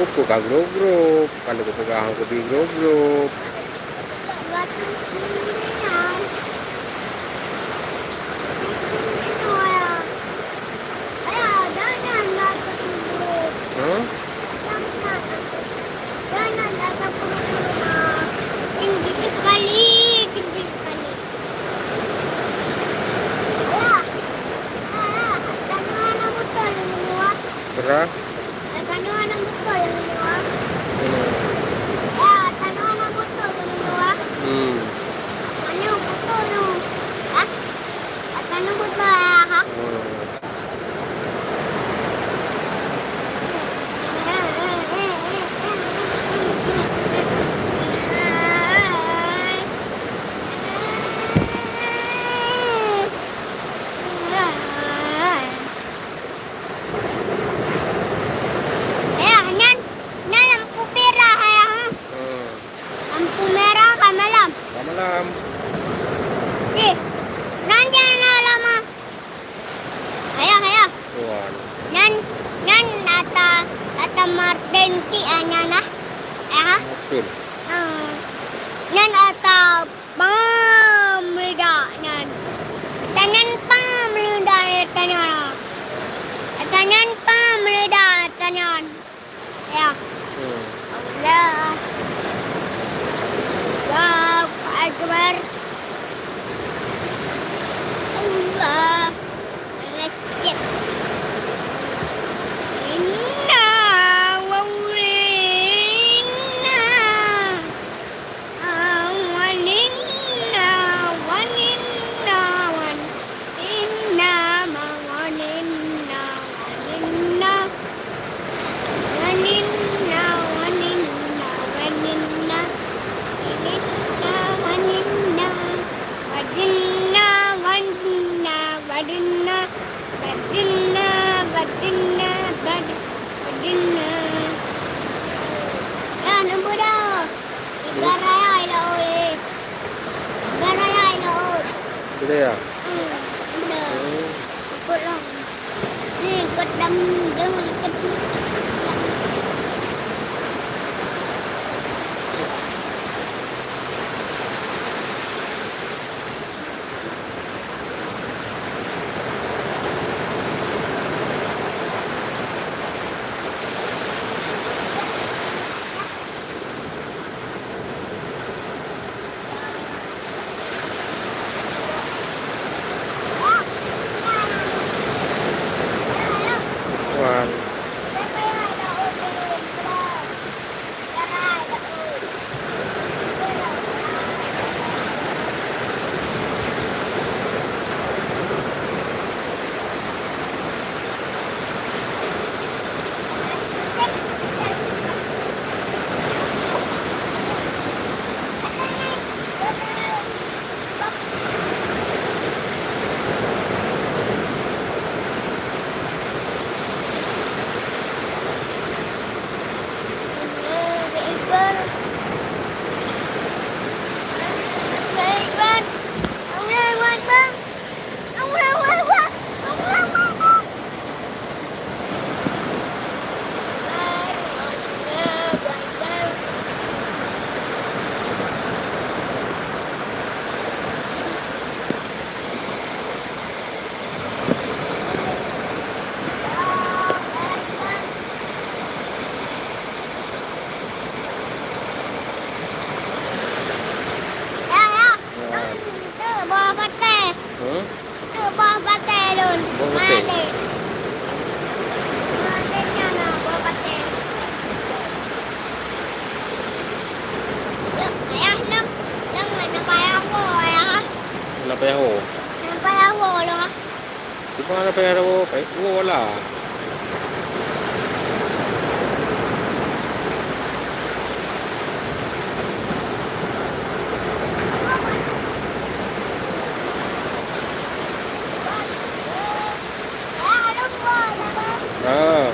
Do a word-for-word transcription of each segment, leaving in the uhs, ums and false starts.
Kok ka grob-grob, ka lheueh geupeugah keubi grob-grob. Hah? Berah? Hmm. Hmm. Ayah, nyan, nyan lampu merah, ayah, ha? Hmm. Lampu merah ka malam. Ka malam. Ih, nyan jangan lama. Ayah, ayah. Wan. Nyan, nyan ata, ata Martin ti, ah, nyan, ah. Ayah, ha? Betul. Hmm. Nyan ata Pah meuledak nyan. Tanyan pah meuledak tanyan. Tanyan pah meuledak tanyan. Ya. Hmm. Allah. Allahu Akbar. Allah. Inna wa inna. Waninna, waninna, waninna, ma waninna, waninna. Waninna, waninna, waninna. Waninna, waninna. Wadinna, wadinna, wadinna. Wadinna, wadinna, wad-, wadinna. Dah, nampak dah. Ibarat raya i laôt, eh. Ibarat raya i laôt. Sudah ya? Hmm, sudah. Hmm. Ikutlah. Ni, ikut dam-, dam-, ikut. Wan. Ya, ya. Nah. Itu buah patai. Hah? Itu buah patai lôn. Buah patai? Mana? Buah patai nyan na, buah patai. Lôn, ayah lôn, lôn na payah ho, ayah. Na payah ho? Na payah ho lôn, ah. Cuma na payah ho, payah ho lah. Ah.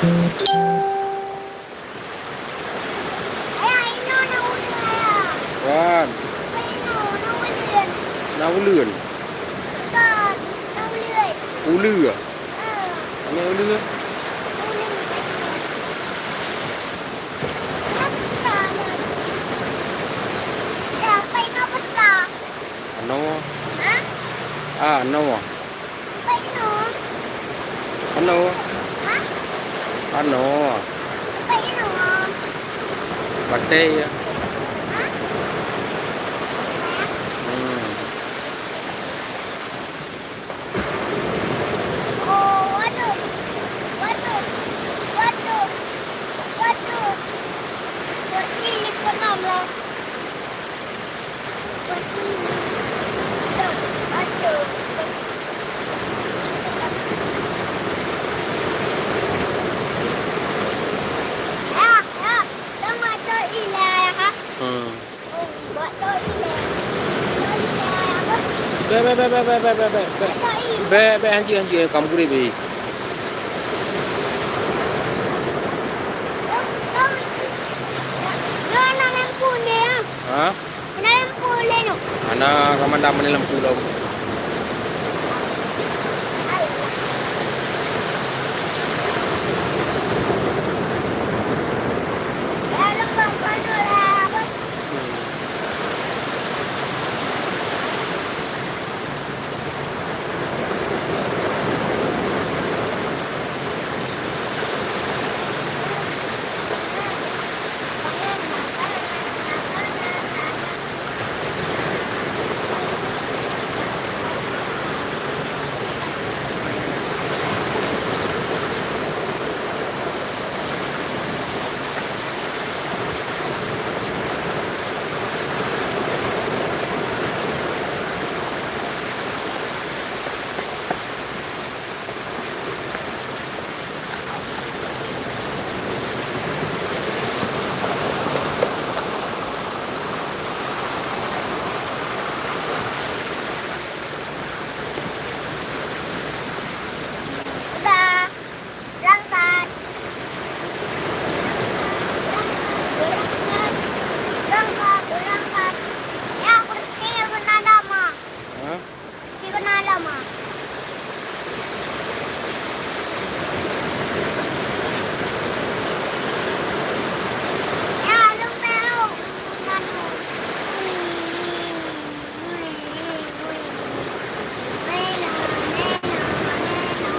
Ayah, inoe na uleuen, Ayah. Wan. Apa inoe na uleuen? Na uleuen. Bukan, na uleuen. Uleue? Eh. Ini uleue? Uleue. Apa inoe? Ya, apa inoe besar? Anoe. Hah? Ah, anoe. Apa inoe? Anoe. Hah? Anoe. Apa inoe? Batèe, ya. Hah? Hmm. Oh, waduh. Waduh. Waduh. Waduh. Berarti ini keenam lah. Hmm. Bèk, bèk, bèk. Bèk, bèk, hanjeuet, hanjeuet, ka meugrib, eh. Ha? Hana, ka mandam meunan lam pulo. Udah. Berangkat. Berangkat, berangkat, berangkat. Ya, kursi yang mana, Ma? Hah? Di mana lama? Ya, lung tahu. Manu. Wih, wih, wih. Wih, no, wih, no, wih, no.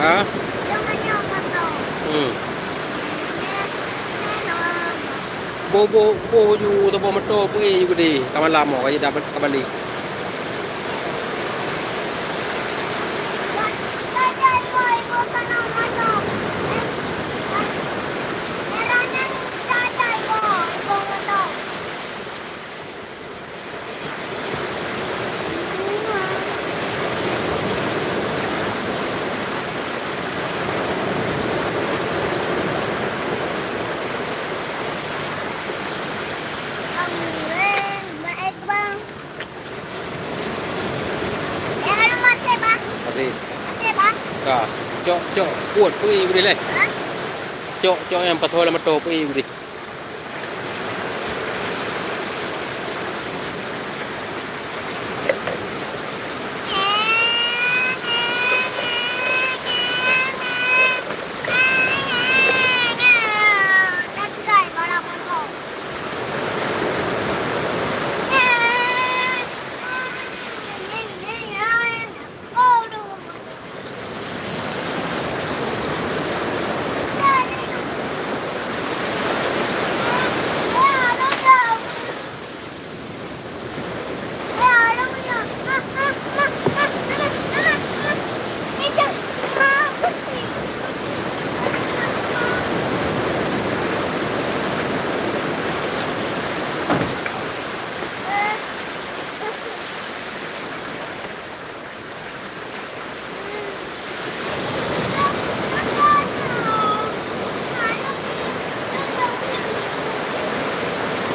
Ha? Hmm. Boh, boh, boh ju, boh moto, peuék ju keudéh. Ka malam, oh, ka jeuet ka balek. Habis. Ka. Cok, cok, peuet, peuék, boleh leh. Cok, cok nyang pasoe lam moto, peuék, boleh.